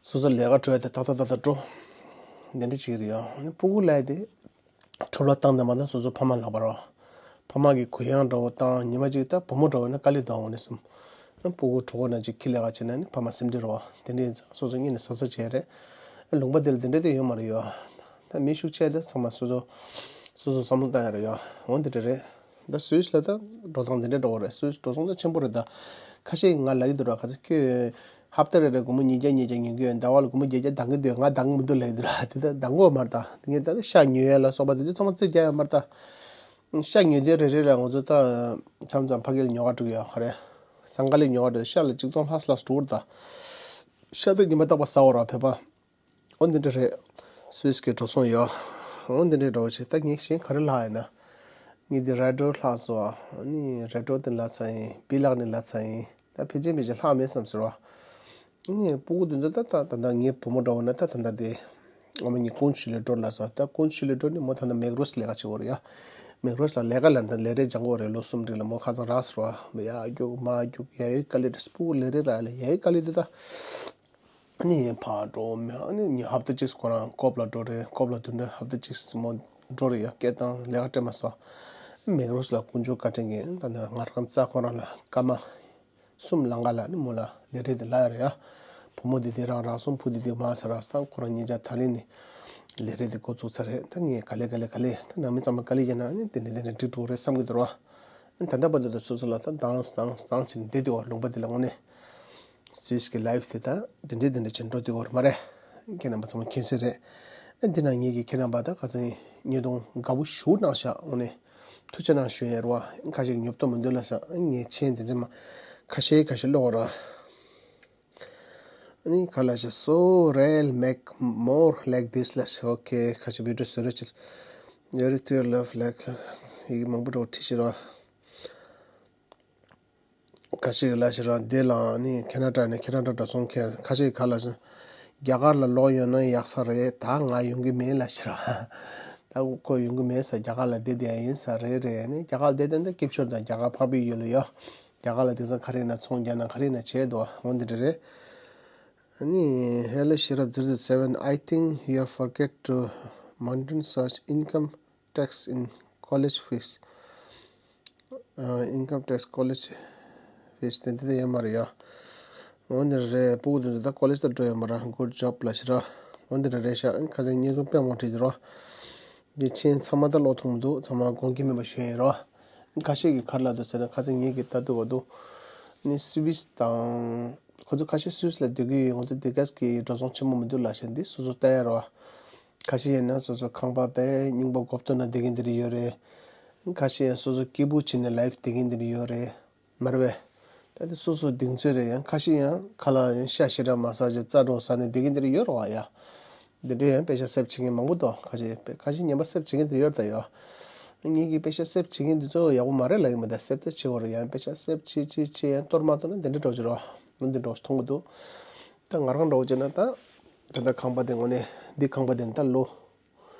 སོ་སོ་ལས་ཀ་འགྲོ་ཡ་དེ་ཏག་ཏག་ཏག་ཏག་འགྲོ། འདི་འདྲ་བྱེད་ཀྱི་རེད་ཡ། ཨ་ནི་སྤུ་གུ་ལབ་ཡ་དེ་འཕྲོ་བརླག་བཏང་དང་མ་བཏང་སོ་སོ་ཕ་མ་ལག་པ་རེད་བ། ཕ་མ་གི་གུ་ཡངས་འདྲ་བོ་བཏང་། ཉི་མ་གཅིག་ད་བུ་མོ་འདྲ་བོ་ཡིན་ན་དཀའ་ལས་གཏོང་འོང་ནས་སོང་། ཨ་སྤུ་གུ་གྲོད་ཁོག་ནང་གཅིག་ཁྱི་ལས་ཀ་བྱེད་ན་ནི་ཕ་མ་སེམས་ཁྲལ་རེད་བ། དེ་འདྲ་ཡིན་ཙང་སོ་སོ་གཉིས་ནས་བཟོ་ས་བྱས་རེད། ཨ་ལུང་པ་དེ་ལ་དེ་འདྲ་དེ་ཡོད་མ་རེད་ཡ། ད་མི་ཤུགས་ཆེ་དེ་ཚང་མ་སོ་སོ་སོ་སོ་བསམ་བློ་བཏང་ཡ་རེད་ཡ། འོ་འདི་འདྲ་རེད། ད་སུད་སི་ལ་ད་འགྲོ་སྟངས་འདི་འདྲ་འགྲོ་བ་རེད། སུད་སི་འགྲོ་སོང་ད་ཆེན་པོ་རེད། ད་ ཁ་ཤས་ང་ལབ་ཀྱི་འདུག་ར། ཁ་ཚ་ཁྱོད་ཧབ་ཏ་རེ་རེ་སྒོར་མོ་ཉིས་བརྒྱ་ཉིས་བརྒྱ་ཉོ་གི་ཡོད། ཟླ་བ་ལ་སྒོར་མོ་བརྒྱད་བརྒྱ་འདང་གི་འདུག་ང་འདང་གི་མི་འདུག་ལབ་ཀྱི་འདུག་ར། དེ་ད་འདང་གི་ཡོད་མ་རེད་ད། དེ་ངས་ད་ཤ་ཉོ་ཡ་ལ་སོགས་པ་དེ་ཚོ་ཚང་མ་རྩིས་རྒྱག་ཡ་མ་རེད་ད། ཤ་ཉོས་དེ་རེ་རེ་ལ་ང་ཚོ་ད་མཚམས་མཚམས་ཕ་གི་ལ་ཉོ་ག་འགྲོ་གི་ཡོད་ཁ་རེད། སང་ག་ལ་ཉོ་ག་འགྲོ། ཤ་ལ་ཆིག་སྟོང་ལྷག་ལྷག་འགྲོ་གི་རེད་ད། ཤ་ད་ཉི་མ་རྟག་པར་ཟ་འོ་ར་བོད་པ། འོ་འདི་འདྲ་རེད། སུད་སི་གི་འགྲོ་སོང་ཡོད། འོ་འདི་འདྲའི་འགྲོ་བ་ཆེ། ད་ངས་གཞན་ག་རེ་ལྷག་ཡིན་ན། ངས་འདི་རེ་ཌོ་ལྷག་སོང་། ཨ་ནི་རེ་ཌོ་དེ་ལ་ཚ་ཡིན། བི་ལག་ནི་ལ་ཚ་ཡིན། ད་ཕལ་ཆེར་ཕལ་ཆེར་ལྷག་མེད་བསམ་ཟེར་བ། ཨ་ནི་སྤུ་གུ་དེ་ཚོ་ད་ད་ད་ད་ངའི་བུ་མོ་འདྲ་བོ་ན་ད་ད་ད་དེ། ཨ་མ་ངས་ཀུན་ཤི་ལེ་ཌོ་ལ་ས། ད་ཀུན་ཤི་ལེ་ཌོ་ནི་མོ་ད་ད་མེག་རོས་ལས་ཀ་བྱེད་འོ་རེད་ཡ། མེག་རོས་ལ་ལས་ཀ་ལ་ད་ལས་རེས་སྦྱང་གི་འོ་རེད། ལོ་གསུམ་རིང་ལ་མོ་ཁ་སང་རག་སོང་བ། ཡ་རྒྱུག་མ་རྒྱུག་ཡ་ཡོད་དཀའ་ལས་འདྲ། སྤུ་གུ་ལས་རེས་རག་ལ་ཡ་ཡོད་དཀའ་ལས་འདུག་ད། ཨ་ནི་ཕར་འགྲོ་མི། ཨ་ནི་ཧབ་ཏ་གཅིག་ཁོ་རང་ཀོབ་ལ་འགྲོ་རེད། ཀོབ་ལ་བདུན་ཕྲག་ཧབ་ཏ་གཅིག་མོ་འགྲོ་རེད་ཡ། སྐད་བཏང་ལས་ཀ་སྤྲད་མ་སོང་། མེག་རོས་ལ་དཀོན་མཆོག་བཀའ་དྲིན་གྱིས་ད་ནི་ང་རང་རྩ་ཁོ་རང་ལ་སྐར་མ་གསུམ་ལང་ཀ་ལ་ནི་མོ་ལ་ལས་རེས་དེ་ལ་ཡ་རེད་ཡ། བུ་མོ་དེ་དེ་རང་རག་སོང་། བུ་དེ་དེ་མ་ས་རག་སོང་། ཁོ་རང་གཉིས་ཆ་ད་ལན་ནི་ལས་རེས་དེ་འགོ་བཙུགས་ཚར་རེད། ད་ངས་ག་ལེ་ག་ལེ་ག་ལེ་ད་ནང་མི་ཚང་མ་ག་ལེ་བྱས་ན་ནི་དེ་འདྲ་དེ་འདྲ་འགྲིག་འགྲོ་རེད་བསམ་གྱི་འདུག་ར། ད་ལྟ་བར་དུ་སོ་སོ་ལ་ད་དྭངས་དྭངས་དྭངས་ཟིན་བསྡད་དེ་འོ། ལུང་པ་དེ་ལ་དངོས་གནས་སུད་སི་གི་ལའིབ་དེ་ད་དེ་འདྲའི་དེ་འདྲ་བྱས་འགྲོ་དེ་འོ་མ་རེད། ཁྱེད་རྣམ་པ་ཚང་མ་མཁྱེན་གསལ་རེད། འདི་ན་ངེད་ཀྱིས་ཁྱེད་རྣམ་པ་ད་ག་ཚོད་ཉེས་རྡུང་དགའ་པོ་ཞུ་གནང་ཤག་དངོས་གནས་ཐུགས་ཆེ་གནང་ཞུ་ཡ་རེད་བ། ཁ་ཤས་ཉོབ་ཏོ་མི་འདུག་ལ་ཤག་ངས་མཆན་དེ་འདྲ་མ་ཁ་ཤས་ཁ་ཤས་ཀློག་ར། ཨ་ནི་ག་ལ་ཤག So rare, make more like this ལ་ཤག Okay, ཁ་ཤས་བི་ཌིའོ་བཟོ་རོགས་བྱེད། Very clear love like ཡི་གེ་མང་པོ་འདྲ་བོ་བྲིས་ཤག་ར། ཁ་ཤས་ལ་ཤག་ར། འདི་ལ་ནི་ཁེ་ན་ཌ་ནས། ཁེ་ན་ཌ་འགྲོ་སོང་། ཁེ་ཁ་ཤས་ག་ལ་ཤག་རྒྱ་གར་ལ་ལོག་ཡོང་ན་ཡག་ས་རེད། ད་ང་ཡོང་གི་མེད་ལ་ཤག་ར། ད་ཁོ་ཡོང་གི་མེད་ས། རྒྱ་གར་ལ་བསྡད་བསྡད་ཡ་ཡིན་ས་རེད། རེད་ནི་རྒྱ་གར་ལ་བསྡད་བསྡད་ད་སྐྱིད་ཤོར་དང་རྒྱ་གར་འཕགས་པའི་ཡུལ་ལ་ཡོད། རྒྱ་གར་ལ་དེང་སང་ག་རེ་ཡིན་ན་ཚོང་རྒྱག་ན་ག་རེ་ཡིན་ན་བྱས་འདུག་འོ་འདི་འདྲ་རེད། ཨ་ནི་Hello Shirap zero zero seven, I think you forget to mention such income tax in college fees. ཨ། income tax, college fees དེ་འདི་ད་ཡོད་མ་རེད་ཡ། འོ་འདི་རེད། སྤུ་གུ་དེ་ཚོ་ད་ཀོ་ལེཇ་ད་འགྲོ་ཡོད་མ་རེད། Good job ལ་ཤག་ར། འོ་འདི་རེད་རེད་ཤག་ཁ་སང་ཉིན་ཐོ་དཔེ་མང་བྲིས་འདུག་ར། འདི་མཆན་ཚང་མ་ད་ཀློག་ཐུབ་མི་འདུག་ཚང་མ་དགོངས་འགལ་མེད་པ་ཞུ་ཡ་ཡིན་ར། ཁ་ཤས་ཀྱིས་ག་རེ་ལབ་འདུག་ཟེར་ན། ཁ་སང་ངེད་ཀྱིས་ལྟ་འདུག་ག་འདུག་ནི་སུད་སི་དང་། ཁོ་ཚོ་ཁ་ཤས་སུད་སི་ལ་སྡོད་ཀྱི་ཡོད། ང་ཚོ་འདི་ག་གི་འགྲོ་སོང་ཆེན་པོ་མི་འདུག་ལབ་ཤག་འདི་སོ་སོ་ལྟ་ཡ་ར། ཁ་ཤས་ཡིན་ན་སོ་སོ་ཁང་པ་དཔེ་རྙིང་པ་སྒོ་བསྟོད་ན་བསྡད་མཁན་དེ་འདྲ་ཡོད་རེད། ཁ་ཤས་ཡང་སོ་སོ་སྐྱིད་པོ་བྱས་ནས་ལའིབ་བསྡད་མཁན་དེ་འདྲ་ཡོད་རེད། མ་རེད་པས། ད་དེ་སོ་སོ་གདེང་ཚོད་རེད། ཡང་ཁ་ཤས་ཡང་ཁ་ལག་ཡང་ཤ་ཞེ་དྲག་མ་ཟ་བྱས་རྩ་འགྲོ་ཟ་ནས་བསྡད་མཁན་དེ་འདྲ་ཡོད་རེད་བ་ཡ། འདི་འདྲའི་ཡང་པེ་ཤ་སེབ་བྱེད་མཁན་མང་པོ་འདུག་ཁ་ཤས་ཁ་ཤས་ངན་པ་སེབ་བྱེད་མཁན་དེ་ཡོད་རེད་ད་ཡ། ངེད་ཀྱིས་པེ་ཤ་སེབ་བྱེད་མཁན་དེ་ཚོ་ཡག་པོ་མ་རེད་ལབ་ཀྱི་མེད། ད་སེབ་ད་བྱེད་དགོས་རེད། ཡང་པེ་ཤ་སེབ་བྱེད་བྱེད་བྱེད་ཡང་གཏོར་མ་གཏོར་ན་འདི་འདྲ་འགྲོ་བྱེད་རོགས། འོ་འདི་འདྲ་མཐོང་གི་འདུག་ད་ང་རང་འདྲ་བོ་བྱས་ན་ད། ད་ལྟ་ཁང་པ་དེ་དངོས་གནས་འདི་ཁང་པ་དེ་ད་ལོ་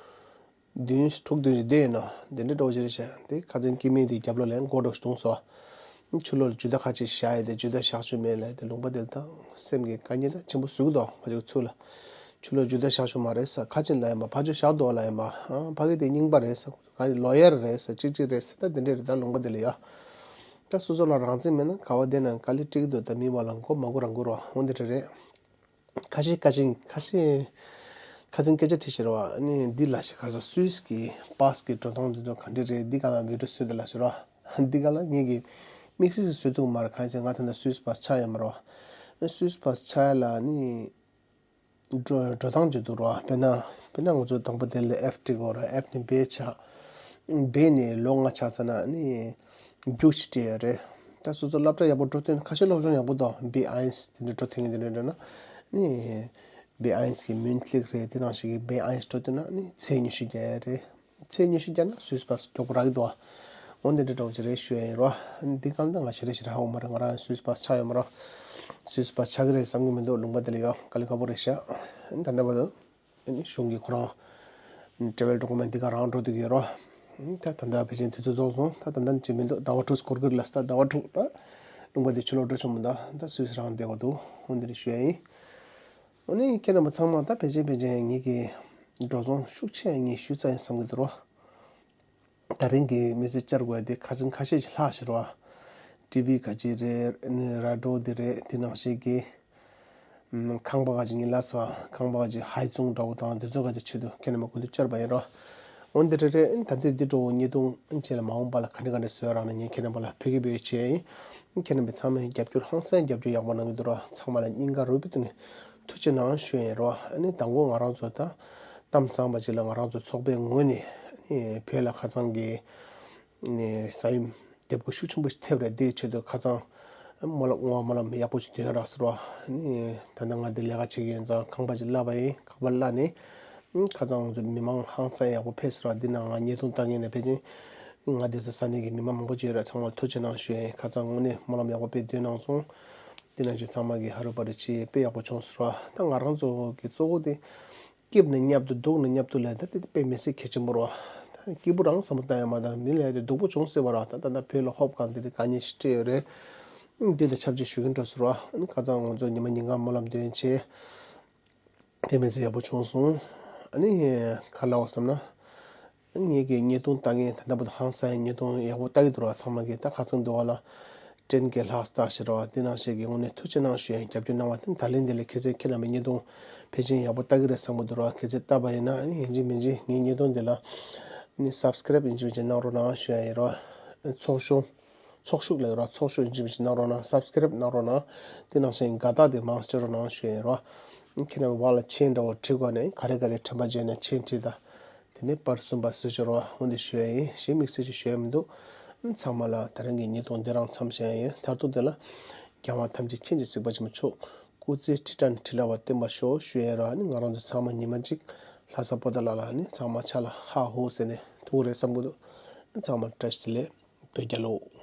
བདུན་དྲུག་བདུན་ཞིག་བསྡད་ཡོད་ན་དེ་འདྲ་འདྲ་བོ་ཞིག་རེད་ཤག་དེ་ཁ་སང་སྐྱེ་དམན་དེ་རྒྱབ་ལོགས་ལ་ཡང་སྒོ་འདྲ་བོ་ཞིག་བརྡུངས་སོང་། ཆུ་ལོག་ལ་ཇུས་གཏོགས་ཁ་ཅིག་བཞག་ཡོད་དེ་ཇུས་གཏོགས་བཞག་ཆོག་མེད་ལབ་དེ་ལུང་པ་དེ་ལ་ད་སེམས་ཀྱི་དཀའ་ངལ་ད་ཆེན་པོ་བཟོ་གི་འདུག་ཁ་ཅིག་ཚུར་ལ་ཆུ་ལོག་ཇུས་གཏོགས་བཞག་ཆོག་མ་རེད་ཟེར། ཁ་ཅིག་ལ་ཡང་མ་ཕར་ཕྱོགས་བཞག་འདུག་ལབ་ཡང་མ། ཨ། ཕ་གི་དེ་རྙིང་པ་རེད་ཟེར། ག་རེ་ལོ་ཡར་རེད་ཟེར། གཅིག་གཅིག་རེད་ཟེར། ད་དེ་འདྲས་རེད། ད་ལུང་པ་དེ་ལ་ཡ། ད་སོ་སོ་ལ་རང་བཙན་མེད་ན་ག་བ་བསྡད་ན་དཀའ་ལས་འཕྲད་ཀྱི་འདུག་ད་མི་མང་ལ་མགོ་མ་སྒུར་རང་སྒུར་རོགས། འོ་འདི་འདྲ་རེད། ཁ་ཤས་ཁ་ཤས་ཁ་ཤས་ཁ་སང་སྐད་ཆ་དྲིས་ཤག་ར་བ། ཨ་ནི་འདི་ལ་ཤག་ག་རེ་ཟ། སུད་སི་གི་པཱས་གི་འགྲོ་སྟངས་འདི་ཚོ་ག་འདྲ་རེད། འདི་ག་ལ་བི་ཌིའོ་བཟོས་ཏེ་ལབ་ཤག་ར་བ། འདི་ག་ལ་ངེད་ཀྱིས་དམིགས་བསལ་བཟོས་ཐུབ་མ་རེད། གང་ཡིན་ཟེར་ང་ད་ལྟ་སུད་སི་པཱས་ཆགས་ཡོད་མ་རེད་བ། སུད་སི་པཱས་ཆགས་ཡ་ལ་ནི་འགྲོ་འགྲོ་སྟངས་ཅིག་འདུག་ར་བ། དཔེར་ན་དཔེར་ན་ང་ཚོ་དང་པོ་དེ་ལ་ཨེཕ་འབྲི་དགོས་ར། ཨེཕ་ནས་བི་ཆགས། བི་ནས་ལོ་ལྔ་ཆགས་ཚར་ན་ནི་རྒྱུགས་ཤིག་སྤྲད་ཡ་རེད། ད་སོ་སོ་སློབ་གྲྭ་ཡག་པོ་འགྲོ་ཐུབ་ན། ཁ་ཤས་སློབ་སྦྱོང་ཡག་པོ་འདུག་བི་ཨའི་ཨེལ་ཊི་ཨེས་དེ་འདྲ་འགྲོ་ཐུབ་མཁན་དེ་འདྲ་འགྲོ་ན་ནི། བི་ཨའི་ཨེལ་ཊི་ཨེས་གི་མུན་ཊི་ལིག་རེད། དེ་ནང་བཞིན་གྱི་བི་ཨའི་ཨེལ་ཊི་ཨེས་འགྲོ་ཐུབ་ན་ནི་ཚད་ཉི་ཤུ་རྒྱག་ཡ་རེད། ཚད་ཉི་ཤུ་རྒྱག་ན་སུད་སི་པཱས་མགྱོགས་པོ་རག་གི་འདུག་འོ་འདི་འདྲ་འདྲ་བོ་ཅིག་རེད་ཞུ་ཡ་ཡིན་རོ། འདི་གང་ལྟར་ང་ཞེ་དྲག་ཞེ་དྲག་ཧ་གོ་མ་རེད། ང་རང་སུད་སི་པཱས་ཆགས་ཡོད་མ་རེད། སུད་སི་པཱས་ཆགས་ཀྱི་རེད་བསམ་གྱི་མི་འདུག་ལུང་པ་འདི་ལ་ཡོད། དཀའ་ལས་ཁག་པོ་རེད་ཤག་ད་ལྟ་བར་དུ། ཨ་ནི་གཞུང་གིས་ཁོ་རང་ཊེ་རེ་ཝེལ་ཌོ་ཀུ་མེན་ཊི་འདི་ག་རང་འགྲོ་སྡོད་ཀྱི་ཡོད་རོ། ད་ད་ལྟ་ཕལ་ཆེར་དུས་ཚོད་རྫོགས་སོང་། ད་ད་ལྟ་ཅི་མི་འདུག་ཟླ་བ་དྲུག་འགོར་གྱི་རེད་ལ། ད་ཟླ་བ་དྲུག་ད་ལུང་པ་འདི་ཕྱི་ལོགས་འགྲོ་ཆོག་མི་འདུག་ད་སུད་སི་རང་བསྡད་དགོས་འདུག་འོ་འདི་རེད་ཞུ་ཡ་ཡིན། འོ་ནི་ཁྱེད་རྣམ་པ་ཚང་མ་ད་ཕལ་ཆེར་ཕལ་ཆེར་ངེད་ཀྱི་འགྲོ་སོང་ཤུགས་ཆེ་ངས་ཞུས་ཚར་ཡིན་བསམ་གྱི་འདུག་རོ། ད་རིང་གི་མི་ཚེ་བསྐྱལ་དགོས་ཡ་དེ་ཁ་སང་ཁ་ཤས་ཤིག་ལྷག་ཤག་རོ། ཊི་བི་ག་ཅིག་རེད། ཨ་ནི་རེ་ཌི་ཡོ་འདི་རེད། དེ་ནང་བཞིན་གྱི་ཨམ། ཁང་པ་ག་ཅིག་ངས་ལབ་སོང་། ཁང་པ་ག་ཅིག་ཧའེ་ཙུང་འདྲ་བོ་དང་དེ་ཚོ་ག་ཅིག་ཆེད་དུ་ཁྱེད་རྣམ་པ་གོ་དུས་བསྐྱལ་བ་ཡིན་རོ། འོན་ཏེ་རེ་རེ་ད་དུས་འདི་འགྲོ་བོ་ཉེས་རྡུང་ཅེས་ལ་མ་འོངས་པ་ལ་ག་འདྲ་ག་འདྲ་བཟོས་རག་ན་ངས་ཁྱེད་རྣམ་པ་ལ་ཕུལ་གི་ཡོད་ཅེས་ཡིན། ཁྱེད་རྣམ་པས་ཚང་མས་རྒྱབ་སྐྱོར་ཧང་སང་རྒྱབ་སྐྱོར་ཡག་པོ་གནང་གི་འདུག་ར། ཚང་མ་ལ་སྙིང་ཁ་རུས་པའི་གཏིང་ནས་ཐུགས་རྗེ་གནང་ཞུ་ཡིན་རོ། ཨ་ནི་དང་པོ་ང་རང་ཚོ་ད་གཏམ་བཟང་པ་ཅིག་ལ་ང་རང་ཚོ་ཚོགས་པའི་ངོས་ནས་ཨ་ནི་བོད་ལ་ཁ་སང་གི་ནས་ས་ཡོམ་འདེབས་སྐོ་ཤུགས་ཆེན་པོ་ཞིག་ཐེབས་རེད། དེའི་ཆེད་དུ་ཁ་སང་སྨོན་ལམ་བསྔོ་བ་སྨོན་ལམ་ཡག་པོ་ཞིག་འདོན་རག་ཟེར་བ། ནི་ད་ལྟ་ང་འདི་ལས་ཀ་བྱེད་ཀྱི་ཡོད་ཙང་ཁང་པ་ཅིག་གླ་བ་ཡིན། ཁང་པ་གླ་ནས་ཁ་སང་ང་ཚོ་མི་མང་ཧང་སང་ཡག་པོ་ཕེབས་ཟེར་བ། འདི་ན་ང་ཉེས་རྡུང་བཏང་མཁན་ནས་ཕལ་ཆེར་ང་འདི་ས་ས་གནས་ཀྱི་མི་མང་མང་པོ་ཅིག་ཡོད་རེད། ཚང་མར་ཐུགས་རྗེ་གནང་ཞུ་ཡིན། ཁ་སང་དངོས་གནས་སྨོན་ལམ་ཡག་པོ་དཔེ་འདོན་གནང་སོང་། འདི་ནང་བཞིན་ཚང་མ་གི་ཧ་རུ་པ་རུ་ཅི་དཔེ་ཡག་པོ་བྱུང་ཟེར་བ། ད་ང་རང་ཚོ་གི་གཙོ་བོ་དེ་སྐྱིད་ན་མཉམ་དུ་སྡུག་ན་མཉམ་དུ་ལས་ད་དེ་དཔེ་མི་སྲིད་གལ་ཆེན་པོ་རེད་བ། ད་སྐྱིད་པོ་རང་བསམ་བློ་བཏང་ཡ་མ་གཏོགས་མི་ལ་ཡ་དེ་སྡུག་པོ་བྱུང་ཟེར་བ་ར། ད་ད་ད་བོད་ལ་ཧོབ་གང་དེ་རིགས་དཀའ་ངལ་ཞིག་འཕྲད་ཡོད་རེད། འདི་ལ་ཆབས་ཅིག་ཞུ་གི་འགྲོ་ཟེར་བ། ཨ་ནི་ཁ་སང་ང་ཚོ་ཉི་མ་ཉིན་གང་སྨོན་ལམ་འདོན་བྱས། དེ་མི་ཚེ་ཡག་པོ་བྱུང་སོང་། ཨ་ནི་ག་ལ་བ་བསམ་ན། ངེད་ཀྱི་ཉེས་རྡུང་ལྟ་མཁན་ད་ལྟ་བར་དུ་ཧང་སང་ཉེས་རྡུང་ཡག་པོ་ལྟ་གི་འདུག་ར། ཚང་མ་གིས་ད་ཁ་སང་འདུག་བ་ལ། ཊེན་གྱི་ལྷག་ལྟ་ཞེས་ར་བ་དེ་ནང་བཞིན་གྱི་ངོས་ནས་ཐུགས་རྗེ་གནང་ཞུ་ཡ་ཡིན། རྒྱབ་སྐྱོར་གནང་བ་དེ། ད་ལན་དེ་ལ་ཁྱེད་ཚོས་ཁྱེད་རྣམ་པའི་ཉེས་རྡུང་ཕལ་ཆེར་ཡག་པོ་ལྟ་གི་རེད་བསམ་གི་འདུག་ར། ཁྱེད་ཚོས་ལྟ་བ་ཡིན་ན་ཨ་ནི་ཡིན་གཅིག་མིན་གཅིག་ངའི་ཉེས་རྡུང་འདི་ལ་ཨ་ནི་སབ་སི་ཀེ་རེབ་ཡིན་གཅིག་མིན་གཅིག་གནང་རོགས་གནང་ཞུ་ཡ་ཡིན་ར། ཚོགས་ཞུགས། ཚོགས་ཞུགས་ལ་ཡོད་ར། ཚོགས་ཞུགས་ཡིན་གཅིག་མིན་གཅིག་གནང་རོགས་གནང་། སབ་སི་ཀེ་རེབ་གནང་རོགས་གནང་། དེ་ནང་བཞིན་དགའ་རྟགས་དེ་མང་སྤྲད་རོགས་གནང་ཞུ་ཡ་ཡིན་ར། ཁྱེད་རྣམ་པའི་བར་ལ་མཆན་འདྲ་བོ་བྲིས་དགོས་ནས་ག་རེ་ག་རེ་དྲན་པ་བརྗེད་ནས་མཆན་བྲིས་དང་། དེ་ནས་པར་གསུམ་པ་བཟོས་བྱོས་རོགས། འོ་འདི་ཞུ་ཡ་ཡིན། གཞན་དམིགས་བསལ་ཞིག་ཞུ་ཡ་མི་འདུག་ཚང་མ་ལ་དེ་རིང་གི་ཉེས་རྡུང་འདི་རང་མཚམས་བཞག་ཡ་ཡིན། མཐར་ཐུག་འདི་ལ། རྒྱལ་བ་ཐམས་ཅད་མཁྱེན་ཅིང་གཟིགས་པ་ཆེན་པོ་མཆོག་སྐུ་ཚེ་ཁྲི་ཕྲག་ནས་ཁྲི་ལ་བར་བརྟན་པར་ཤོག་ཞུ་ཡ་ཡིན་ར། ཨ་ནི་ང་རང་ཚོ་ཚང་མ་ཉི་མ་གཅིག་ལྷ་ས་པོ་ཏཱ་ལ་ལ་ཨ་ནི་ཚང་མ་ཆ་ལ་ཧ་ཧུ་ཟེར་ནས་ཐུག་རེད་བསམ་གི་འདུག་ཚང་མ་ལ་བཀྲ་ཤིས་བདེ་ལེགས། བོད་རྒྱལ་ལོ།